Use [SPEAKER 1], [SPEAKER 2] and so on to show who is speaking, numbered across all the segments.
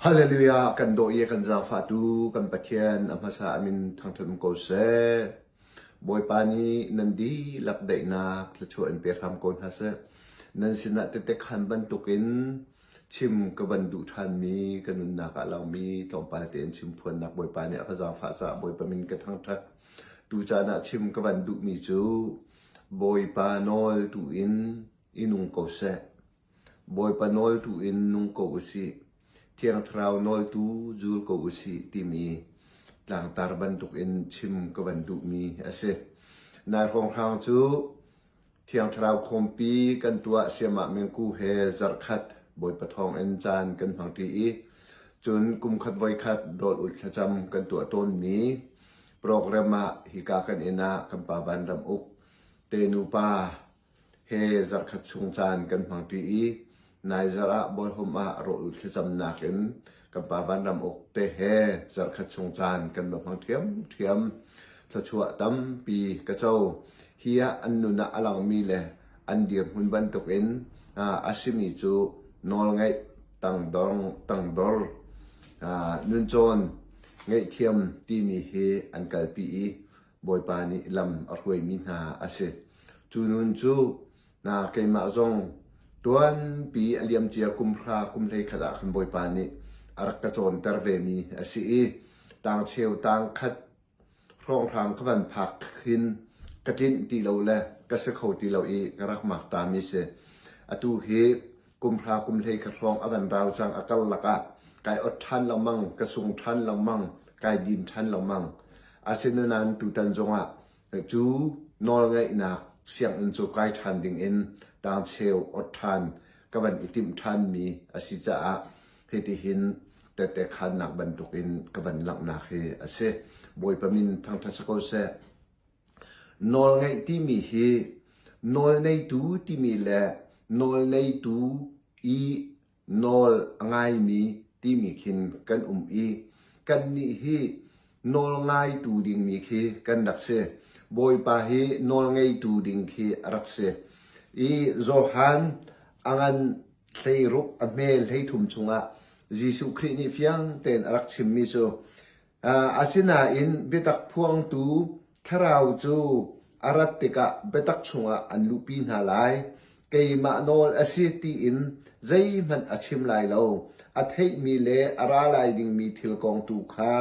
[SPEAKER 1] Hallelujah! Kan dawh i a kan zaangfahtu kan Pathian a hmasa a min thangṭhat um ko seh. Bawipa nih nan dihlak daihnak thluachuah in pe hram ko hna seh. Nan sinah tette khan bantukin chim ka van duh ṭhanmi ka nunnak ah langmi tlawmpal tein chimphuannak Bawipa nih a ka zaangfah caah Bawipa min ka thangṭhat. Tucaan ah chim ka van duhmi cu Bawipa nawl tu in i nung ko seh. Bawipa nawl tu in nung ko usih. Thiang Thlarau nawl tu zul ko usih timi tlangtar bantukin chim ka van duhmi a si. Nai hrawnghrang cu Thiang Thlarau khawmpi kan tuah siamah mengku he zarhkhat Bawipa thawngin caan kan hmangṭi i cun kumkhat voikhat rawl ulh thlacam kan tuah tawnmi program ah hika kan inn ah kan pa Vanram Uk te nupa he zarhkhat chung caan kan hmangṭi i nai zarh ah Bawlhum ah rawl thlacamnak in kan pa Vanram Uk te he zarhkhat chung caan kan va hmang ṭhiamṭhiam. Thluachuah tampi ka co. Hi ah an nun ah a langmi le an dirhmun bantukin a simi cu nawlngaih, tangdor, tangdor nuncawn, ngaihthiam timi hi an kalpi i Bawipa nih lam a hruaimi hna a si. Cu nun cu na keimah zong tuanpi a liamcia kum hra kum 11 ah khan Bawipa nih a rak ka cawnter vemi a si i tangcheu tangkhat hrawnghrang ka van phak hin ka tlinh ti lo le ka si kho ti lo i ka rak mak tami si. Atu hi kum hra kum hlei khat hrawng a van rau cang a kal lakah kai ot ṭhan lengmang, ka sung ṭhan lengmang, kai din ṭhan lengmang. Asinain tutan zongah cu nawlngaihnak sianginn cu kai ṭhan dingin tangcheu ot ṭhan ka van i timh ṭhanmi a si caah hitihin tette khannak bantukin ka van langhnak hi a si. Bawipa min thangṭhat si ko seh. Nawlngaih timi hi nawlneitu timi le nawlneitu i nawl a ngaimi timi khin kan um i kannih hi nawlngaitu dingmi khi kan rak si. Bawipa hi nawlngeitu ding khi a rak si. I Johan a ngan 16 a hme 13 chungah Jesuh Khrih nih fiang tein a rak chimmi cu Asinain biatak phuangtu Thlarau cu a rat tikah biatak chungah an luhpi hna lai. Keimah nawl a si tiin zeihmanh a chim lai lo. A theihmi le a ra lai dingmi thil kong tu kha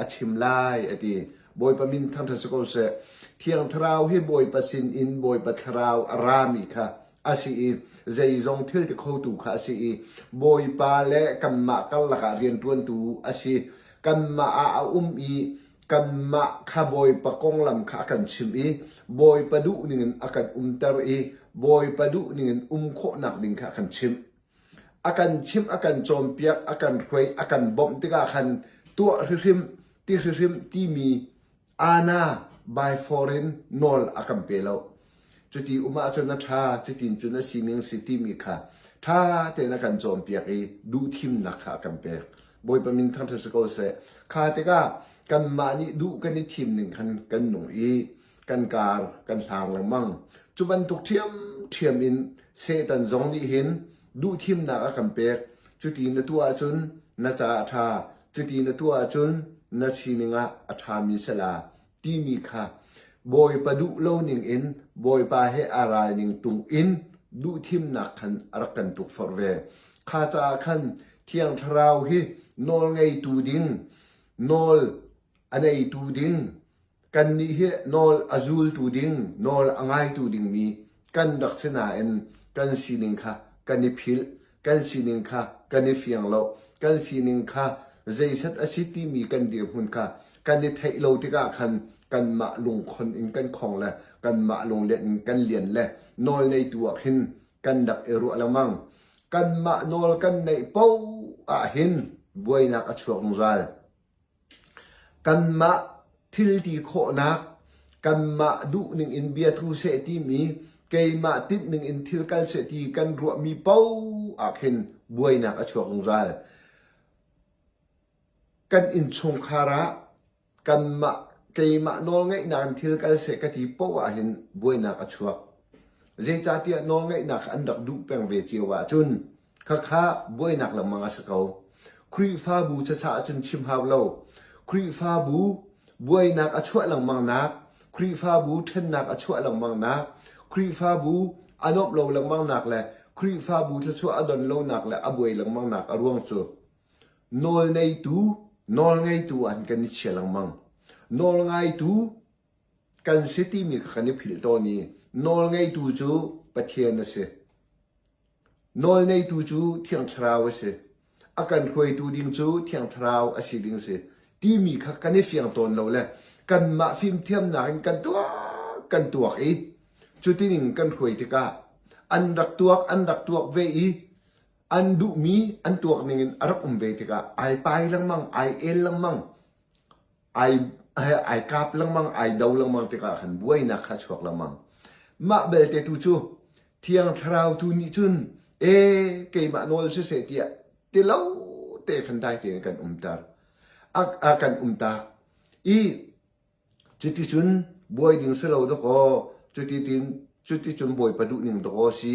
[SPEAKER 1] a chim lai, a ti. Bawipa min thangṭhat si ko seh. Thiang Thlarau hi Bawipa sinin Bawipa Thlarau a rami kha a si i zeizong thil ti khotu kha a si i Bawipa le kanmah karlak ah rianṭuantu a si. Kanmah ah a um i kanmah kha Bawipa konglam kha a kan chimh i Bawipa duh ningin a kan umter i Bawipa duh ningin um khawhnak ding kha a kan chimh. A kan chimh, a kan cawnpiak, a kan hruai, a kan bawmh tikah khan tuah hrihrim, ti hrihrim timi Ana by foreign nawl a kan pe lo. Cuti um ahcun a ṭha, cutin cun a sining si timi kha ṭha tein a kan cawnpiak i duhthimnak kha a kan pek. Bawipa min thangṭhat si ko seh. Kha tikah kanmah nih duh kan i thim ning khan kan nung i kan kar kan hlang lengmang. Cu bantuk ṭhiamṭhiam in Satan zong nih hin duhthimnak a kan pek. Cuti na tuah ahcun na caah a ṭha, cuti na tuah ahcun na sining ah a ṭhami si la timi kha Bawipa duh lo ning in Bawipa he aa ral ning tung in duhthimnak khan a rak kan tukforh ve. Kha caah khan Thiang Thlarau hi nawlngeitu ding, nawl a neitu ding, Kannih hi nawl a zultu ding, nawl a ngaitu dingmi kan rak si nain kan sining kha kan i philh, kan sining kha kan i fiang lo, kan sining kha zeiset a si timi kan dirhmun kha kan i theih lo tikah khan kanmah lungkhon in kan khong le kanmah lunglen in kan lian le nawl neitu ah khin kan rak i ruah lengmang. Kanmah nawl kan neih paoh ah hin buainak a chuak zungzal. Kanmah thil ti khawhnak, kanmah duhning in biathu seh timi, keimah tinhning in thil kal seh ti kan ruahmi paoh ah khin buainak a chuak zungzal. Kan innchungkhar ah kanmah keimah nawlngeihnak in thil kal seh ka ti paoh ahhin buainak a chuak. Zeicahtiah nawlngeihnak an rak duh peng ve cio ahcun Khakha buainak lengmang a si ko. Khrihfabu caca ahcun chim hau lo. Khrihfabu buainak a chuah lengmangnak, Khrihfabu ṭhennak a chuah lengmangnak, Khrihfabu a nuamh lo lengmangnak le Khrihfabu thluachuah a don lonak le a buai lengmangnak a ruang cu nawlneitu, nawlngeitu ah hin kan i chia lengmang. Nawlngaitu kan si timi kha kan i philh tawn i nawlngeitu cu Pathian a si. Nawlneitu cu Thiang Thlarau a si. A kan hruaitu ding cu Thiang Thlarau a si ding a si timi kha kan i fiang tawn lo le kanmah fimthiamnak in kan tuak kan tuak i cutining kan hruai tikah an rak tuak an rak tuak ve i an duhmi an tuak ning in a rak um ve tikah ai pai lengmang ai el lengmang ai ai kap lengmang ai do lengmang tikah khan buainak kha chuak lengmang mah belte tu cu thiang thlarau tu nih cun e keimah nawl siseh tiah ti lo te khan dai tein kan umter a kan umtak i Cuticun buai ding si lo dawkaw, cuticun cuticun Bawipa duh ning dawkaw si,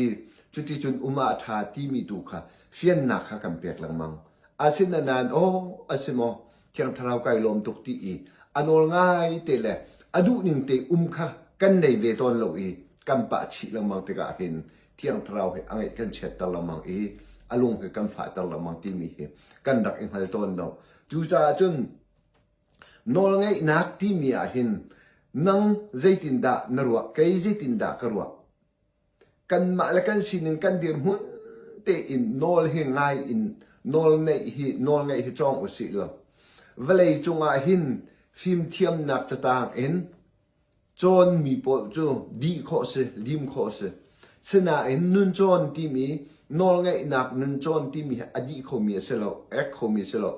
[SPEAKER 1] cuticun um ah a ṭha timi tu kha fiannak kha kan pek lengmang. Asinain aw a si maw, Thiang Thlarau kai lawm tuk ti i a nawl ngai te le a duh ning te um kha kan nei ve tawn lo i kan pah chih lengmang tikah hin Thiang Thlarau hi a ngeih kan chiatter lengmang i a lung hi kan fahter lengmang timi hi kan rak i hngal tawn lo. Cucaah cun Nawlngeihnak timi ahhin nang zeitindah na ruah, kei zeitindah ka ruah. Kanmah le kan sining kan dirhmun tein nawl hi ngai in nawl neih hi nawl ngeih hi cawng usih law vawlei cungah hin fimthiamnak catang in cawnmi pawl cu dih khawh si, lim khawh si. Sinain nun cawn timi nawlngeihnak nun cawn timi hi a dih khomi a si lo, ek khomi a si lo.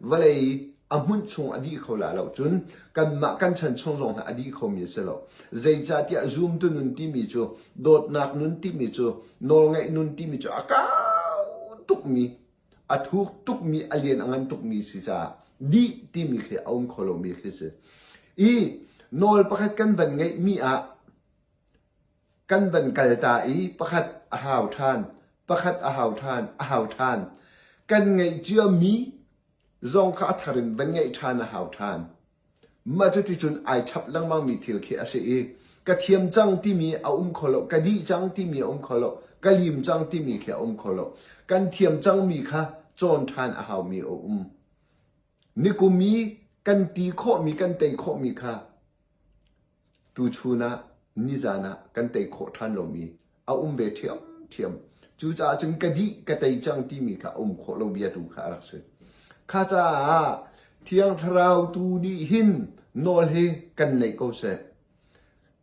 [SPEAKER 1] Vawlei a hmunh chung a dih kho la lo cun kanmah kan chan chung zong hi a dih khomi a si lo. Zeicahtiah zumtu nun timi cu dawtnak nun timi cu nawlngeih nun timi cu a kau tukmi a thuk tukmi a lian a ngan tukmi si caah dih timi khi a um kho lomi khi si. I nawl pakhat kan van ngeihmi ah kan van kal ta i pakhat a hau ṭhan, pakhat a hau ṭhan, a hau ṭhan. Kan ngeih ciami zong kha a thar in van ngeih ṭhan a hau ṭhan. Mah cuticun ai chap lengmangmi thil khi a si i ka thiam cang timi a um kho lo, ka dih cang timi a um kho lo, ka lim cang timi khi a um kho lo. Kan thiam cangmi kha cawn ṭhan a haumi a um. Nikum i kan ti khawhmi, kan tei khawhmi kha Tuchun ah nizan ah kan tei khawh ṭhan lomi a um ve ṭhiamṭhiam. Cucaah cun ka dih ka tei cang timi kha a um khawh lo bia tu kha a rak si. Kha caah Thiang Thlarau tu nih hin nawl hi kan neih ko seh.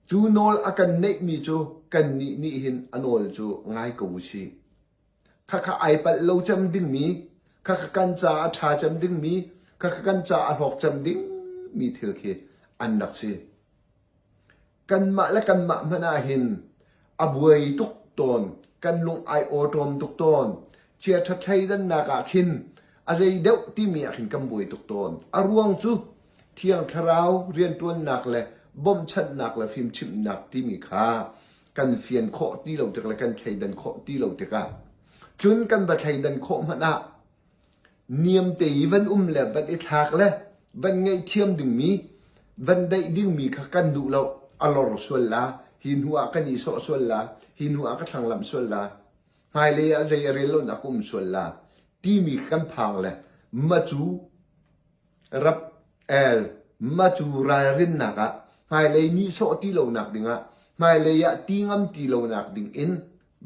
[SPEAKER 1] Cu nawl a kan neihmi cu kannih nih hin a nawl cu ngai ko u sih. Khakha ai palh lo cem dingmi, khakha kan ca a ṭha cem dingmi, khakha kan ca a hlawk cem dingmi thil khi an rak si. Kanmah le kanmah hmanh ah hin a buai tuk tawn, kan lung ai awṭawm tuk tawn. Chiaṭha thleidannak ah khin a zei deuh timi ah khin kan buai tuk tawn. A ruang cu Thiang Thlarau rianṭuannak le bawmhchanhnak le fimchimhnak timi kha kan fian khawh ti lo tik le kan thleidan khawh ti lo tikah cun kan va thleidan khawh hmanh ah niam te i van um le van i thlak le van ngaihthiam dingmi van daih dingmi kha kan duh lo a lor sual la hi hnu ah kan i sawh sual la hi hnu ah ka thlanglamh sual la hmailei ah zei a rel lo nak um sual la timi kan phang le macu Rap el macu ralrinnak ah hmailei nihsawh ti lonak dingah hmailei ah ti ngam ti lonak ding in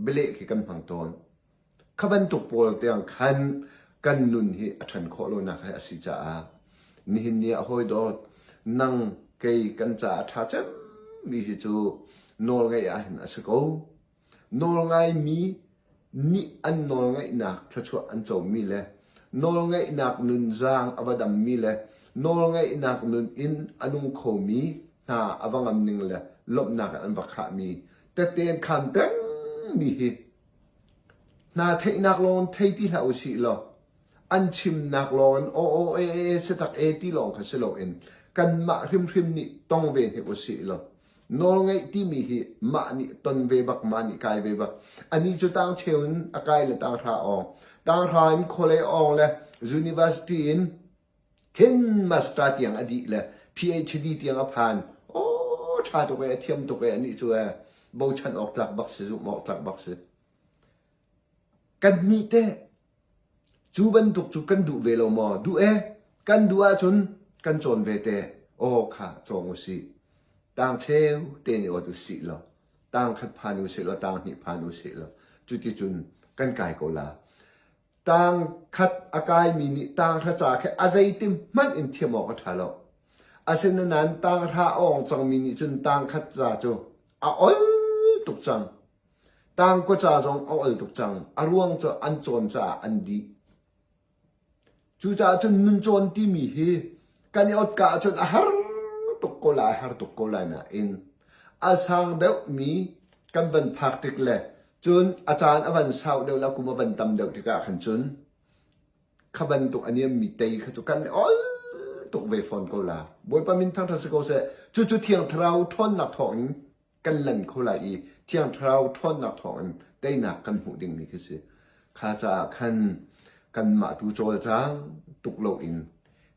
[SPEAKER 1] bialeh khi kan hmang tawn. Kha bantuk pawl tiang khan kan nun hi a ṭhan khawh lonak hi a si caah nihin ni ah hawi dawt nang kei kan caah a ṭha cemmi hi cu nawlngeih ah hin a si ko. Nawlngaimi nih an nawlngaihnak thluachuah an comi le nawlngaihnak nunzaang a va dammi le nawlngaihnak nun in a nung khomi hna a va ngam ning le lawmhnak in an va khahmi tette an khaan pengmi hi hna theihnak lawng thei ti hlah usih law an chimnak lawng in aw aw e e si tak e ti lawng kha si loin kanmah hrimhrim nih tong ve hnik usih law Nawlngeih timi hi mah nih ton ve bak, mah nih kai ve bak. Anih cu tang cheu in a kai le tang hra awng. Tanghra in khualei awng le university in khin master tiang a dih le PhD tiang a phan. Aw ṭha tuk e, a thiam tuk e anih cu e. Bochan awk tlak bak si, zumh awk tlak bak si. Kan nih teh cu bantuk cu kan duh ve lo maw? Duh e. Kan duh ahcun kan cawn ve te. Aw kha cawng usih. Tang cheu te nih awt usih law tang khat phan usih law tang hnih phan usih law cuticun kan kai ko la. Tang khat a kaimi nih tang hra ca khi a zeitin hmanh in thiam awk a ṭha lo. Asinain tang hra a awng cangmi nih cun tang khat ca cu a ol tuk cang. Tangkua ca zong a ol tuk cang. A ruang cu an cawn caah an dih. Cucaah cun nuncawn timi hi kan i otka ahcun a har tuk ko lai, a har tuk ko lai nain a sang deuhmi kan van phak tik le cun a caan a van sau deuh le kum a van tam deuh tikah khan cun kha bantuk a niammi tei kha cu kan i ol tuk ve fawn ko la. Bawipa min thangṭhat si ko seh. Cucu Thiang Thlarau ṭhawnnak thawngin kan lan kho lai i Thiang Thlarau ṭhawnnak thawngin teinak kan hmuh dingmi khi si. Kha caah khan kanmah tu cawlcang tuk loin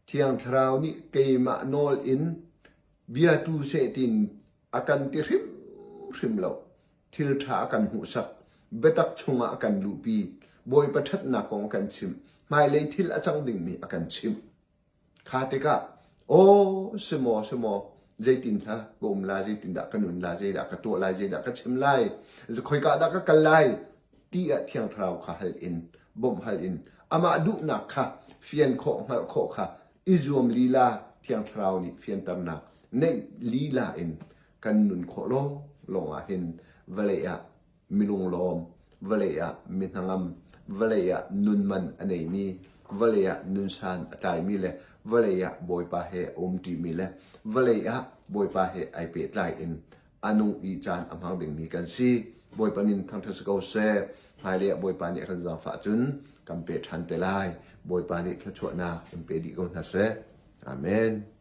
[SPEAKER 1] Thiang Thlarau nih keimah nawl in bia tu seh tiin a kan ti hrimhrim lo. Thil ṭha a kan hmuhsak, biatak chungah a kan luhpi, Bawipa ṭhatnak kong a kan chimh, hmailei thil a cang dingmi a kan chimh. Kha tikah, aw si maw, si maw, zeitin hla ka um lai, zeitindah ka nun lai, zeidah ka tuah lai, zeidah ka chim lai, khoika dah ka kal lai, ti ah Thiang Thlarau kha hal in, bawmh hal in, amah duhnak kha fian khawh, hngalh khawh kha i zuam lila Thiang Thlarau nih fianternak neih lila in kan nun khawh lawng lawng ah hin vawlei ah milunglawm, vawlei ah mi hnangam, vawlei ah nun man a neimi, vawlei ah nunsan a tlaimi le vawlei ah Bawipa he a umṭimi le vawlei ah Bawipa he ai pehtlai in a nung i caan a hmang dingmi kan si. Bawipa min thangṭhat si ko seh. Hmailei ah Bawipa nih a kan zaangfah cun kan pe ṭhan te lai. Bawipa nih thluachuahnak in pe dih ko hna seh. Amen.